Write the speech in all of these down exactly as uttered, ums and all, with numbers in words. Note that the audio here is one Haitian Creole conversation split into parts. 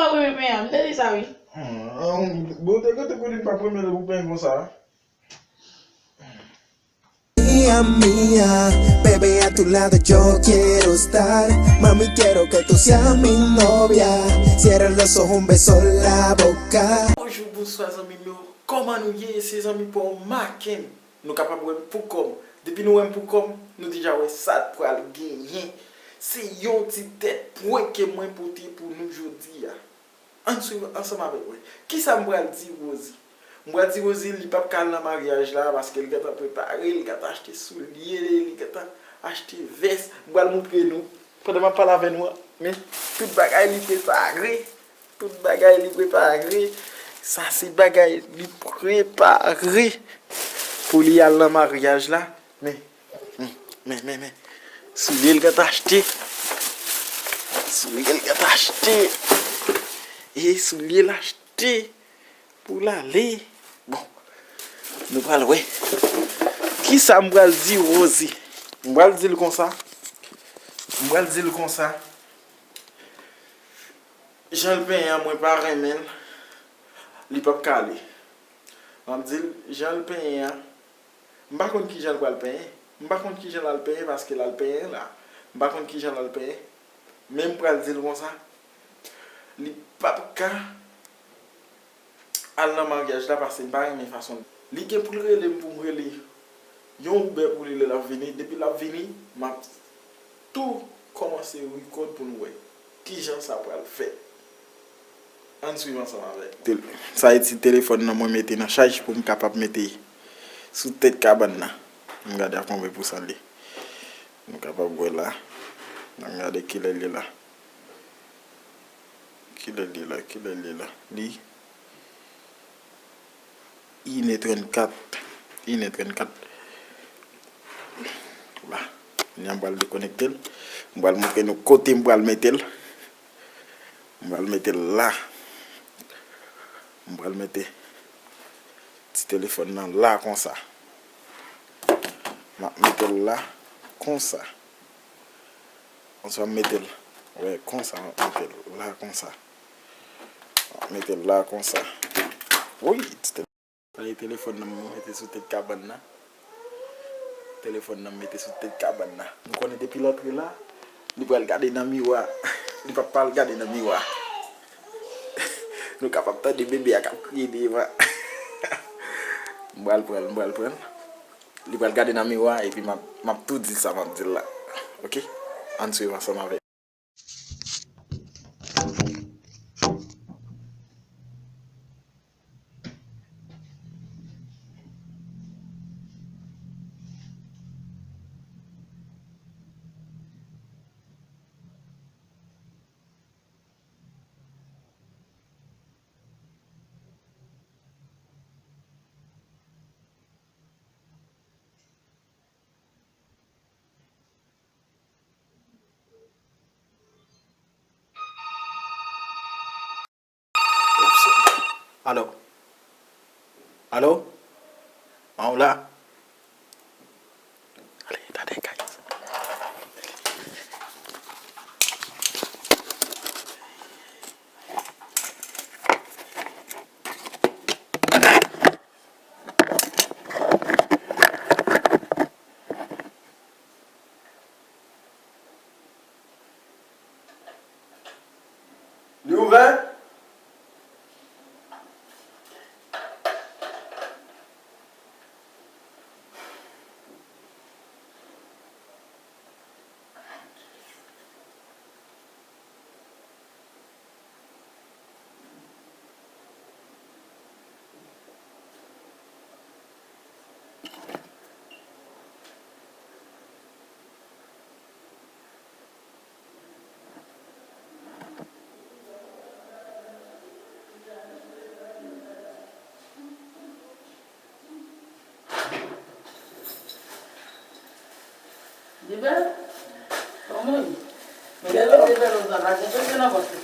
Ou renmen penyen an, m te di sa wi. Hmm, bon, te kote pou li m pa premye lè pou penyen konsa. Mía mía, bebé a tu lado yo quiero estar. Mami, quiero que tú seas mi novia. Cierra los ojos, un beso en la boca. Bonjou, bonswa zanmi m yo. Kòman nou ye? Se zanmi pa w Maken. Nou kapab wè m pou kò m. Depi nou wè m pou kò m, nou deja wè sa k pral genyen. Se yon ti tèt prank ke mwen pote pou nou jodi a. Ann swiv ansanm avèk mwen. Kisa m pral di Rosie? M pral di Rosie li p ap ka al nan maryaj la paske l gentan prepare, li gentan achte soulye, li gentan achte vès. M pral montre nou pandan m ap pale avè nou an. Men tout bagay li prepare. Tout bagay li prepare. Sa se bagay li prepare pou li al nan maryaj la. Men, men, men, men, men. Soulye l gentan achte. Soulye l gentan achte. E soulye l achte pou l ale. Bon, nou pral wè. Kisa m pral di Rosie? M pral di l konsa. M pral di l konsa. Jan l penyen an, mwen pa renmen l. Li p ap ka ale. M ap di l, jan l penyen an, m pa konn kijan l pral penyen. M pa konn kijan l al penyen paske l al penyen la. M pa konn kijan l al penyen. Men m pral di l konsa, li p ap ka al nan maryaj la paske m pa renmen fason l. Li gen pou l rele m pou m rele yon Uber pou li lè l ap vini. Depi l ap vini, m ap tou kòmanse record pou nou wè kijan sa pral fèt. Ann swiv ansanm avèk mwen. Tel-, sa e ti telefòn nan mwen mete nan chaj pou m kapab mete sou tèt kabann nan. M gade a konbyen pousan li. Nou kapab wè la. Ann gade kilè li la. Kilè li la, kilè li la. Li inè trannkat. Inè trannkat. La. Kounye a m pral dekonekte l. M pral montre nou kote m pral mete l. M pral mete l la. M pral mete ti telefòn nan la konsa. M ap mete l la konsa. Konsa m mete l. Wè, konsa m ap mete l la konsa. M ap mete l la konsa. Woy, ti tele-, sa e telefòn nan m mete sou tèt kabann nan. Telefòn nan m mete sou tèt kabann nan. M konnen depi l antre la, li pral gade nan miwa. Li p ap pa al gade nan miwa. Nou kapab tande bebe a k ap kriye devan. M pral pran l, m pral pran l. Li pral gade nan miwa epi m ap, m ap tou di sa m ap di l la. Oke? Ann swiv ansanm avè m. Alo? Alo? An ou la? Ale, tande, guys. Li ouvè? Li bèl? Kòman li? Men gen pete bèl konsa, pa gen pete nan pòt li.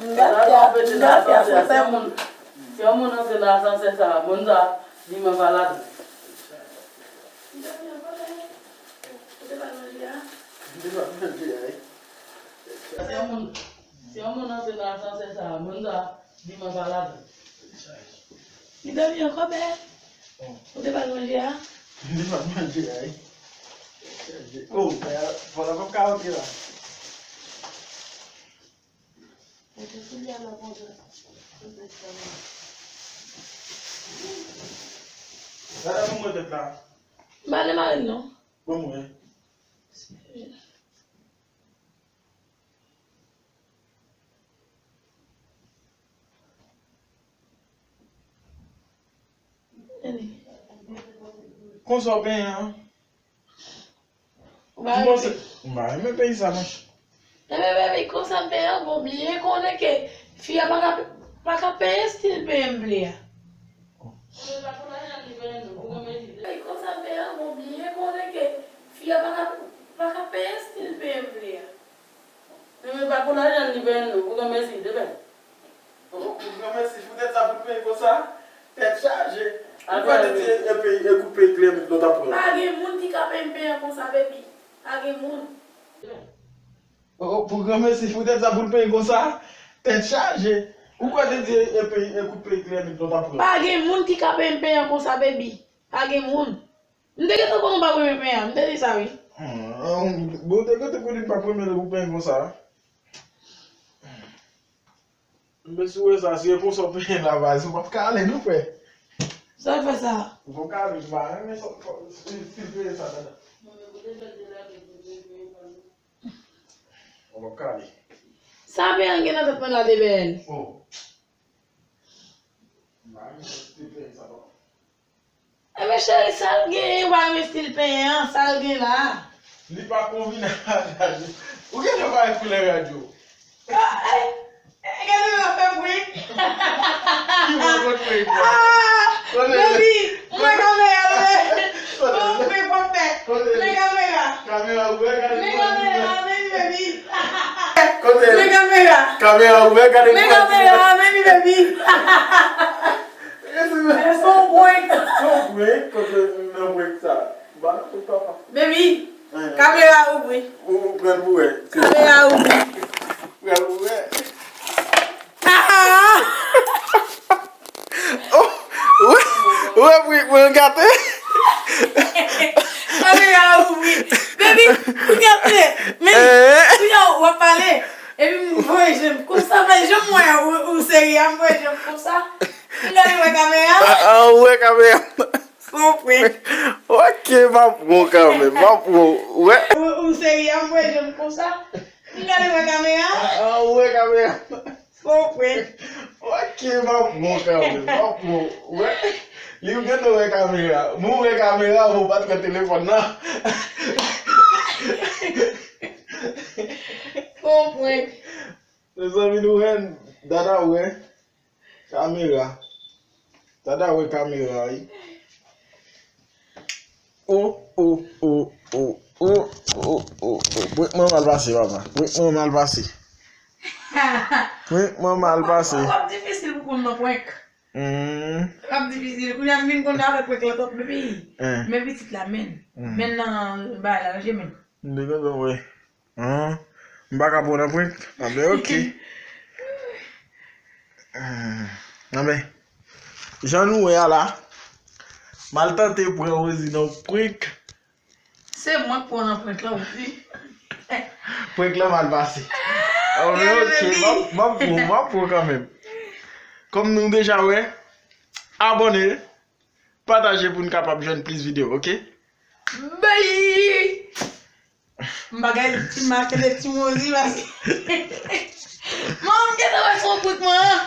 M pa fè, m pa fè asansè. Si yon moun, si yon moun antre nan asansè sa, moun sa, li menm pa ladan. Se yon moun. Si yon moun antre nan asansè sa a, moun sa a, di mwen pa ladan. Li dòmi ankò, bèl. Ou te ba l manje a? Li pa manje a, wi. Oh, fò la p ap ka antre la. Mete soulye a nan konsa. Gade pou mwen tèt la. M pa demare l non. Bon mwen. Konsa w benyen an? Ou pa renmen? M pa renmen peyi sa non. Enben, baby, konsa m te an, bon, byen konnen ke fi a pa ka, pa ka penyen stil penyen m vle a. Enben, pa pou lajan li penyen nou, pou renmen li. Konsa m te an, bon, byen konnen ke fi a pa ka, pa ka penyen stil penyen m vle a. Enben, pa pou lajan li penyen nou, pou renmen li, de bèl. Pou granmesi, poutèt sa pou l penyen konsa, tèt chaje. Ou kwè te di e peyi, e kout peyi klè met lòt apre. Pa gen moun ki ka penyen penyen konsa, baby. Pa gen moun. Oh, oh, pou granmesi, poutèt sa pou l penyen konsa, tèt chaje. Ou kwè te di e peyi, e kout peyi klè met lòt apre. Pa gen moun ki ka penyen penyen konsa, baby. Pa gen moun. M te gentan konnen w p ap renmen penyen an, m te di sa wi. Hmm, bon, w te gentan konnen m p ap renmen lè pou penyen konsa. Men si w wè sa, si e konsa w penyen la baz, ou p ap ka ale non, frè. Sa fè sa? Ou p ap ka ale, m pa renmen sa, si, si w penyen sa, dada. Ou p ap ka ale. Sa penyen an gen nan tèt mwen la, de bèl. Oh. M pa renmen sa, si w penyen sa, papa. Enben cheri, sa l genyen, ou pa renmen stil penyen an, sa l gen la a? Li pa konbine ak radyo. Ou genlè pa wè koulè radyo. Ah, eh, eh, gade w ap fè prank. Ki bò kote prank la? Ah, baby, mwen kamera, tande. Bon, prank w ap fè. Men kamera. Kamera ouvè, gade. Men kamera, men baby. Men kamera. Kamera ouvè, gade. Men kamera, men baby. Se yon prank. Se yon prank, kote nan prank sa. Ba nou tout papa. Baby, kamera ouvri. Ou pran pou wè. Kamera ouvri. Pran pou wè. Ah! Oh, wè, wè prank mwen gate. Kamera ouvri. Baby, ou gate. Men, kounye a w ap pale. Epi m voye je m konsa, men je m wè ou, ou serye a, m voye je m konsa. M gade wè kamera. Ah, ah, ou wè kamera. Konprann. Ok, m ap pran kanmenm, m ap pran, wè. Ou, ou serye a, m voye je m konsa. M gade wè kamera. Ah, ah, ou wè kamera. Konprann. Ok, m ap pran kanmenm, m ap pran, wè. Li gentan wè kamera. Mwen wè kamera, mwen pa t wè telefòn nan. Konprann. Mezanmi, nou wè, dada wè. Kamera. Dada wè kamera, wi. Oh, oh, oh, oh, oh, oh, oh, oh. Prank mwen mal pase, papa. Prank mwen mal pase. Prank mwen mal pase. L ap difisil pou konn nan prank. Hmm. L ap difisil. Kounye a m vin konn avè prank lan twòp, baby. Hmm. Men pitit la, men. Hmm. Men nan bagay la, ranje men. M te gentan wè. An, m pa ka pran nan prank. Anben, ok. Anben, jan nou wè a la, m al tante pran Rosie nan prank. Se mwen k pran nan prank lan, wi. Prank lan mal pase. Anben, ok, m ap, m ap pran, m ap pran kanmenm. Kòm nou deja wè, abòne, pataje pou n kapab jwenn plis videyo, ok? Bay! M pa gen ti make de ti mozi pase. Manman m gentan wè se yon prank mwen an.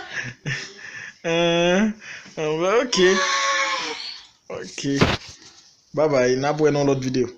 Eh, ok. Ok. Bye bye. N ap wè nan lòt videyo.